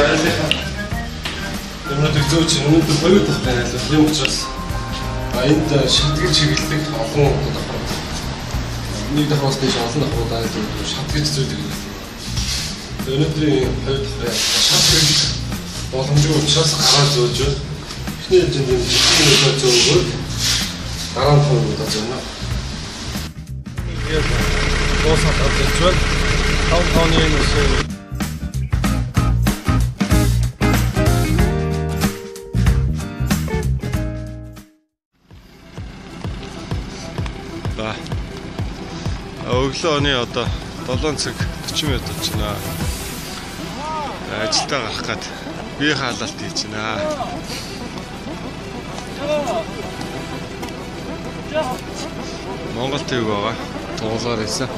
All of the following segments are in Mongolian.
айлынхаа юмнуудыг зөөж өнөөдөр хоёр дахь айл юм учраас энд шатгаж хэрэглэх олон давхар нэг давхраас дээш олон давхрууд айл шатгаж зөөдөг. Өнөөдрийн хоёр дахь шат хэрэглэх боломжгүй учраас гараа зөөж эхний ээлжинд юм жижиг нөлөө зөөгөөд дараа нь хоёр удаа зөөнө. Тэгээд дуусаад гарч ирж байна. 5 тонны машин. Өглөө оны одоо 7 цаг 40 минут болж байна. Ажилдаа гарах гээд бие хаалалт хийж байна. Монгол ТV байгаа. Туулгаар байсан.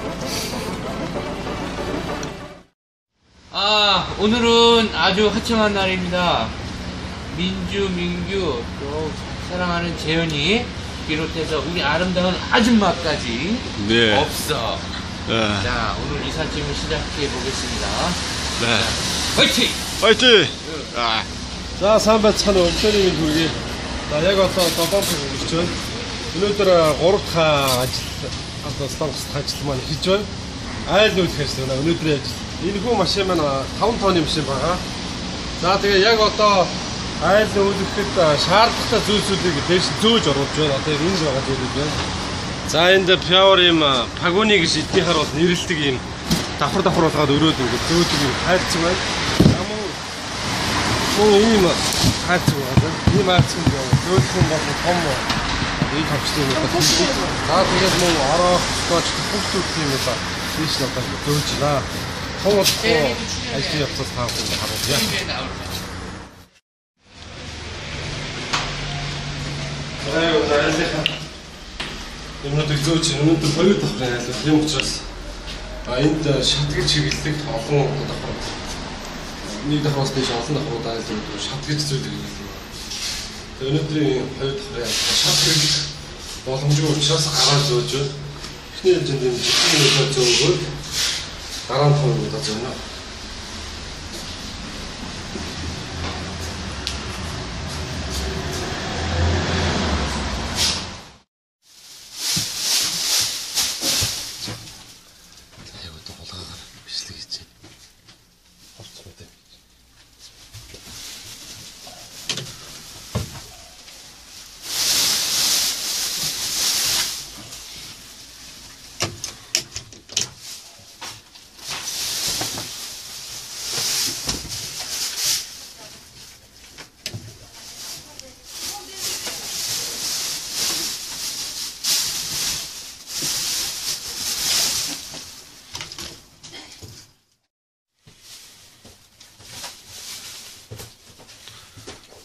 아, 오늘은 아주 화창한 날입니다. 민주, 민규, 또 사랑하는 재현이 비롯해서 우리 아름다운 아줌마까지 네. 없어. 네. 자, 오늘 이삿짐을 시작해 보겠습니다. 네. 화이팅! 화이팅! 아. За сайн байцгаана уу өглөөний мэнд хүргэе. За яг одоо 7 цаг өнгөрч байна. Өнөөдөр 3 дахь ажил одоо Солонгост ажил маань хийж байна. Айл нүүлэх ажил байна. Өнөөдрийн ажил. Энэхүү машин маань 5 тонны машин байгаа. За тэгээ яг одоо айл нүүлэхэд шаардлагатай зүйлсүүдийг дээш зөөж оруулж байна. Одоо энэ байгаа зүйлүүд байна. За энд Pure юм пагоны гэж эднийхэр бол нэрлэдэг юм давхар давхар болгоод өрөөд ингээд зөөдөг юм хайрцаг байна. Мөн ийм хайрцаг байгаа. Ийм хайрцаг нь зөөлхөн болон том ийм товчлын юм байна. За тэгээд мөн орох, скотч бүх төрлийн юм ба тийш нь одоо зөөж байна. Том болохгүй ажлын явцаас та бүхэнд харуулъя. За яг одоо айлынхаа юмнуудыг зөөж өнөөдөр хоёр давхрын айл юм учраас энд шатгаж хэрэглэх олон давхар нэг давхраас дээш олон давхрууд айл шатгаж зөөдөг. Өнөөдрийн хоёр дахь шат хэрэглэх боломжгүй учраас гараа зөөж эхний ээлжинд юм жижиг нөлөө зөөгөөд дараа нь хоёр удаа зөөнө. За яг одоо хулгайгаар бичлэг хийж байна. Хувцс мэт.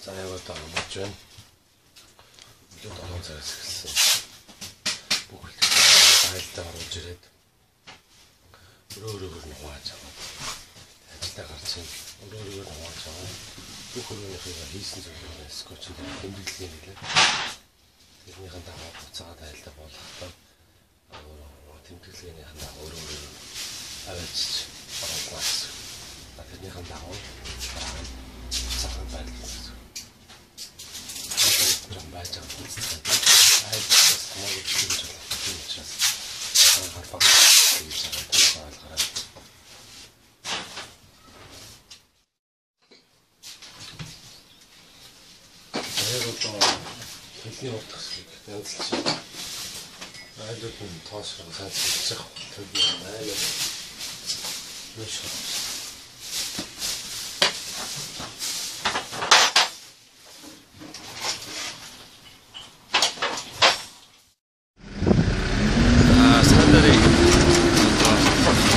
За яг одоо амарч байна. Өглөө 7 цагаас эхэлсэн. Бүх айлдаа оруулж ирээд өрөө өрөөр нь хувааж аваад ажилдаа гарч ин өрөө өрөөр нь хувааж аваад бүх өрөөнийхөө хийсэн зүйлээ скотч дээр тэмдэглэе гэлээ. Тэрнийхэн дагуу буцаагаад айлдаа буулгахдаа өөрөө тэмдэглээнийхэн дагуу өрөө өрөөр аваачиж оруулна гэсэн. Тэрнийхэн дагуу дараа нь буцаагаад байрлал гэсэн. Жон байж байгаа хэлцээ. Айлдаас хамаагүй хийж болох юм учраас гарбаг хийж байгаа ойлгоорой. Яг одоо хэлний урт хэсгийг янзлж айлууд нь тоошроо сайн хэлж байгаа төлөв айлууд юу шүү.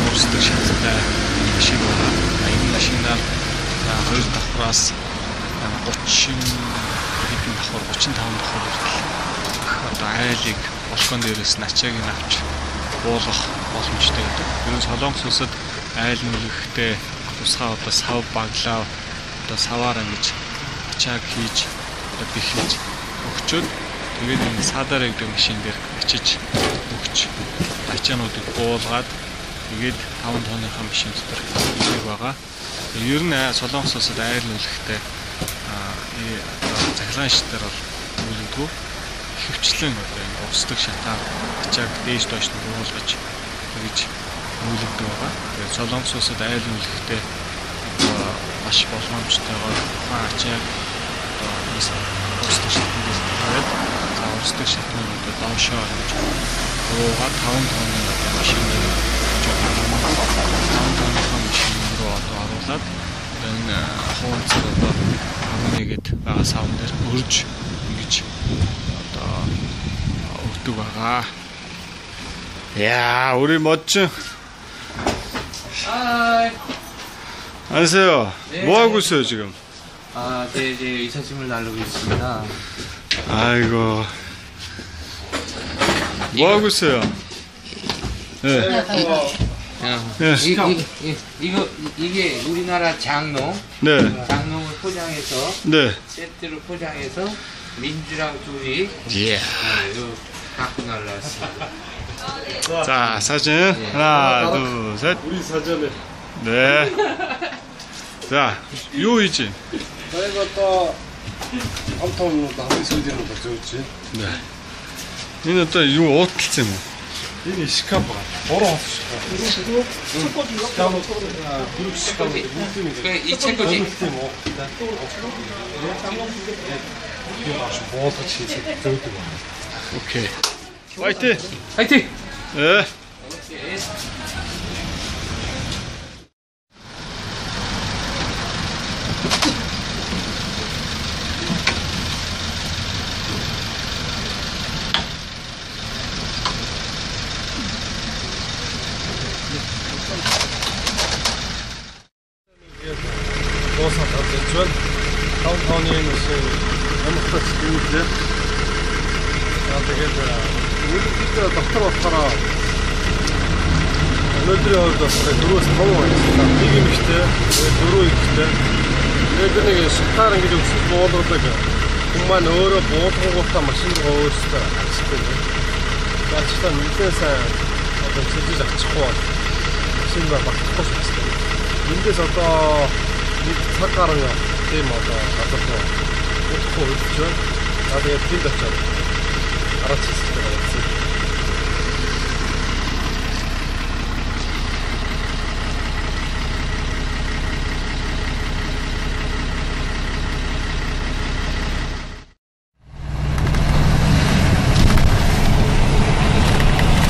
Өөрсдөө шаттай машин байгаа. Энэ машинаар хоёр давхраас 30 хэдэн давхар 35 давхар хүртэл одоо айлыг балкон дээрээс начааг нь авч буулгах боломжтой гэдэг. Ер нь Солонгос улсад айл нүлэхдээ тусгай одоо сав баглаа одоо саваар ингэж ачааг хийж одоо бэхэж өгчөөд тэгээд энэ садар гэдэг машин дээр очиж өгч ачаануудыг буулгаад Тэгээд 5 тонныхаа машин дотор хийдэг байгаа. Ер нь Солонгос улсад айл нүүлэхдээ цахилгаан шатаар бол нүүлэгдэггүй. Ихэвчлэн одоо энэ урсдаг шатаар ачааг дээш доош нь буулгаж тэгж нүүлэгдэг байгаа. Тэгээд Солонгос улсад айл нүүлэхдээ одоо маш боломжтойгоор тухайн ачааг одоо урсдаг шатан дээр тавиад за урсдаг шат нь одоо доошоо ингэж буугаад 5 тонны одоо машины 5 тонныхоо машин руу одоо оруулаад одоо энэ хууцар одоо пагуны гээд байгаа савн дээр өрж ингэж одоо өгдөг байгаа. Яа, 우리 멋진. Hi. 안녕하세요. 네. 뭐 하고 있어요, 지금? 아, 네, 네, 이삿짐을 나르고 있습니다. 아이고. 뭐 하고 있어요? 네. 네. 이게 우리나라 장농. 네. 장농을 포장해서. 네. 세트로 포장해서 민주랑 둘이. 예. 네, 이거 갖고 날라왔습니다. 자, 사진. 하나, 둘, 셋. 우리 사전에. 네. 자, 요이지. За яг одоо том том юмнууд хамгийн сүүлийн нь болж өгч байна. 네. Энэ одоо юу уудалцсан юм уу? Энэ шкаф байгаа. 3 хос шкаф. Шкаф дөрөв шкаф бүгдийг 그 이 책꽂이. тийм уухтай. Тийм бааш буулгаж хийсэн зөөдөг байна. Окей. 화이팅. 화이팅! 네. Дуусаад гарч ирж байна. 5 тонны машин амархтаж дүүрлээ. За тэгээд ерөнхийдөө доктор болохоор өнөөдрийн хувьд болохоор 4-5 байсан. Нэг эмэгтэй, тэгээд 4 эмэгтэй. Тэгээд би нэг шатаар ингэж өксөж буулгадаг хүн маань өөрөө буулгангуудаа машин руу өөрсдөө ачдаг. Тэгээд ачтаа нэлээд сайн одоо өксөж ачихгүй бол машин руу багтахгүй шүү дээ. Эндээс одоо нэг цаг гаруй тийм одоо газар руу удахгүй хөдөлж байна. За тэгээд тэнд очиод гараач хэсэгтэй явуулсан.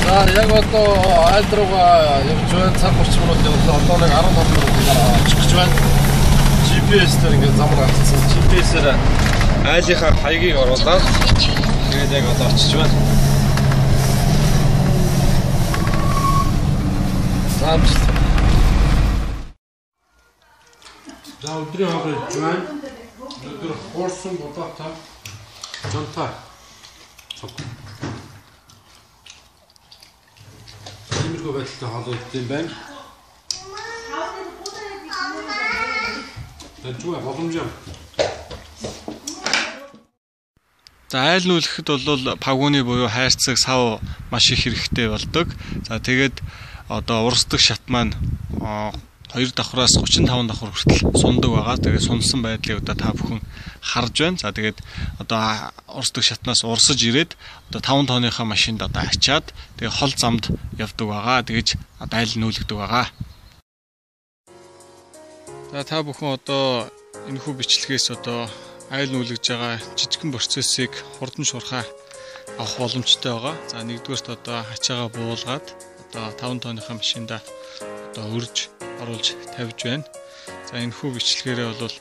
За яг одоо айл руугаа явж байна. Цаг 30 минут явлаа. Одоо нэг 15 минут очих гэж байна. GPS дээр ингээд замар гарсан. GPS-ээр айлынхаа хаягийг оруулаад тэгээд яг одоо очиж байна. За амжилт. За өдрийн хоол идэж байна. Өнөөдөр хуурсан будаатай жонтой цуг. Иймэрхүү байдалтай хоол идэх юм байна. Тэжүү боломж юм. За айл нүүлэхэд бол пагуны буюу хайрцаг сав маш их хэрэгтэй болдог. За тэгээд одоо урсдаг шат маань 2 давхраас 35 давхар хүртэл сундаг байгаа. Тэгээд сунсан байдлыг одоо та бүхэн харж байна. За тэгээд одоо урсдаг шатнаас урсаж ирээд одоо 5 тонныхаа машинд одоо ачаад тэгээд хол замд явдаг байгаа. Тэгэж одоо айл нүүлэгдэг байгаа. За та бүхэн одоо энэхүү бичлэгээс одоо айл нүүлгэж байгаа жижигхэн процессыг хурдан шуурхай авах боломжтой байгаа. За нэгдүгээрт одоо ачаагаа буулгаад одоо 5 тонныхаа машинда одоо өрж оруулж тавьж байна. За энэхүү бичлэгээрээ бол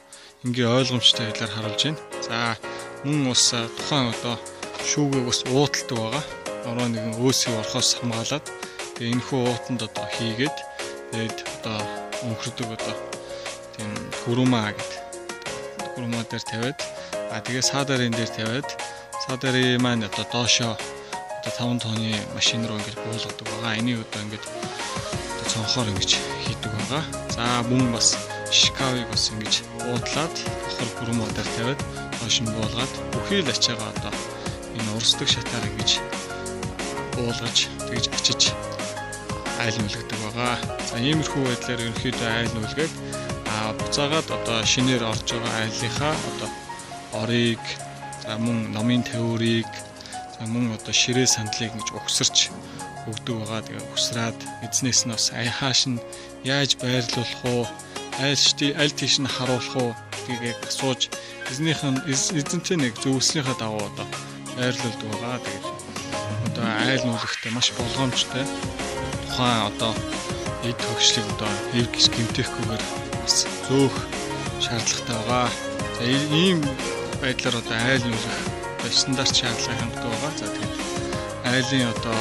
энгийн ойлгомжтой байдлаар харуулж байна. За мөн бас тухайн одоо шүүгийг бас ууталдаг байгаа. Ороо нэгэн өөсийг орохоос хамгаалаад тэгээ энэхүү уутанд одоо хийгээд тэгээд одоо өнхөрдөг одоо тийм гүрүмаа гэдэг гүрүмаа дээр тавиад тэгээ саадарын дээр тавиад саадарын маань одоо доошоо одоо 5 тонны машин руу ингэж буулгадаг байгаа. Энийг одоо ингэж одоо цонхоор ингэж хийдэг байгаа. За мөн бас шкафыг бас ингэж уудлаад давхар гүрүмаа дээр тавиад доош нь буулгаад бүхий л ачаагаа одоо энэ урсдаг шатаар ингэж буулгаж тэгж ачиж айл нүүлгдэг байгаа. За иймэрхүү байдлаар ерөнхийдөө айл нүүлгээд буцаагаад одоо шинээр орж байгаа айлынхаа одоо орыг, за мөн номын тавиурыг, за мөн одоо ширээ сандлыг ингэж угсарч өгдөг байгаа. Тэгээ угсраад эзнээс нь бас хааш нь яаж байрлуулах уу, аль тийш нь харуулах уу гэдгийг яг асууж эзнийх нь эзэнтэй нэг зөвлөснийхээ дагуу одоо байрлуулдаг байгаа. Тэгээд одоо айл нүүлэхдээ маш болгоомжтой тухайн одоо эд хөгжлийг одоо эргэж гэмтээхгүйгээр бас зөөх шаардлагатай байгаа. За ийм байдлаар одоо айл нүүлэх стандарт шаардлага хангадаг байгаа. За тэгээд айлын одоо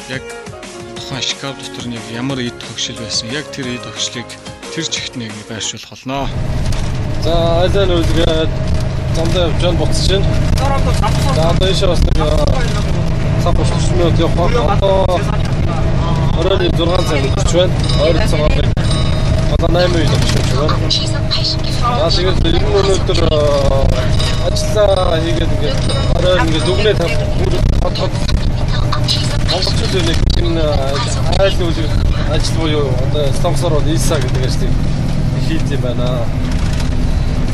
яг тухайн шкаф дотор нэг ямар эд хөгжил байсан, яг тэр эд хөгжлийг тэр чигт нэг байршуулах болно. За айлаа нүүлгээд замдаа явж байгаа буцаж байна. За одоо ийшээ бас нэг цаг 30 минут явах. Одоо оройн 6 цаг өнгөрч байна. Ойролцоогоор одоо 8 үед очиж байна. За тэгээд ер нь өнөөдөр ажиллаа хийгээд ингээд оройн ингээд дүгнээ тавих монголчууд нэг энэ айл нүүлгэх ажил буюу одоо солонгосоор бол Иса гэдэг ажлыг хийх юм байна.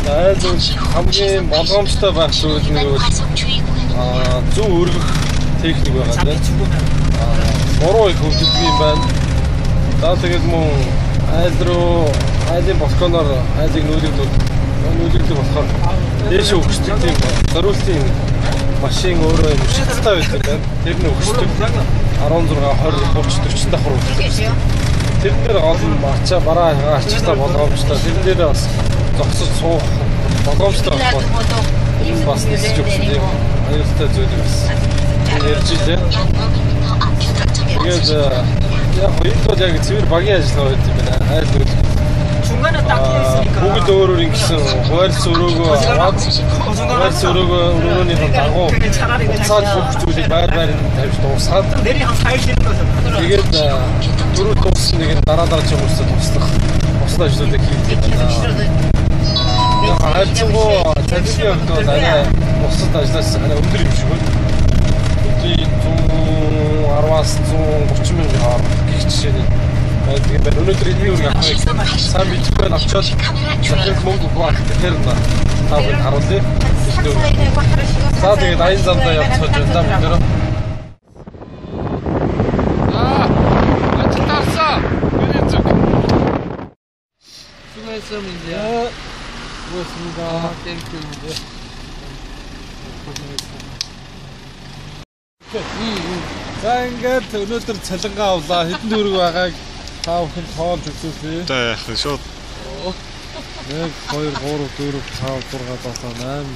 Айл нүүлгэх хамгийн болгоомжтой байх зүйл нь зөв өргөх техник байгаа тийм. Буруу их хөгжүүлдэг юм байна. За тэгээд мөн айл руу айлын балконоор айлыг нүүлгдэг болохоор дээшээ өгчдөг тийм зориултын машин өөрөө юм шаттай байдаг юм байна. Тэр нь өгчдөг 16 20 30 40 давхар өгчдөг. Тэр дээр олон ачаа бараа ачаалтаа болгоомжтой. Тэр дээр бас зогсож суух болгоомжтой болохоор бас нисэж өгсөн тийм аюултай зүйл бас ярьж илээ. Тэгээд яг энэ бол яг цэвэр багийн ажиллагаа байт юм байна. Айл нүүлэх. Бүгд өөрөөр ингэсэн хуваарлц өрөөгөө аваад хуваарлц өрөөгөө өрөөнийх нь дагуу буцаад бүх зүйлийг байр байранд тавьж дуусгаад тэгээд дөрөв дууссан нэг нь дараа дараа хүмүүстэй туслах бусад ажлуудыг хийдэг юм байна. Яг хайрцангуу цалингийн хувьд бол арай бусад ажлаас арай өндөр юм шиг байна. Өдрийн 110-аас 130 мянган хооронд гих жишээний байдаг юм байна. Өнөөдөр эдний үрг авахыг сайн мэдэхгүй байна. Очоод захирал мөнгө өгөх байх тэгэхээр та бүхэнд харуулъя. За тэгээд аян замдаа явцгааж байна да бид нэр. Ажилд орсон. Миний зүг. 수고했어 민재야. 수고했습니다. Thank you 민재. 고생했어. За ингээд өнөөдөр цалингаа авлаа. Хэдэн төгрөг байгааг та бүхэнд тоолж үзүүлье. За яах вэ? Шууд 1 2 3 4 5 6 7 8 9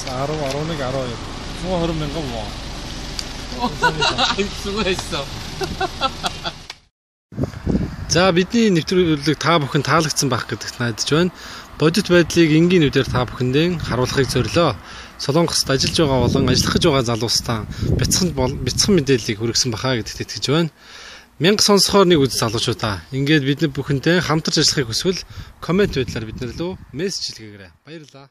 10 11 12 120 мянган вон. 수고했어. За бидний нэвтрүүлэг та бүхэн таалагдсан байх гэдэгт найдаж байна. Бодит байдлыг энгийн нүдээр та бүхэндээ харуулахыг зорилоо. Солонгост ажиллаж байгаа болон ажиллах гэж байгаа залуустаа бяцхан мэдээллийг хүргэсэн бахаа гэдэгт итгэж байна. Мянга сонсохоор нэг үз залуучуудаа. Ингээд бид бүхэнтэй хамтарч ажиллахыг хүсвэл коммент байдлаар бид нар лөө мессеж илгээгээрэй. Баярлалаа.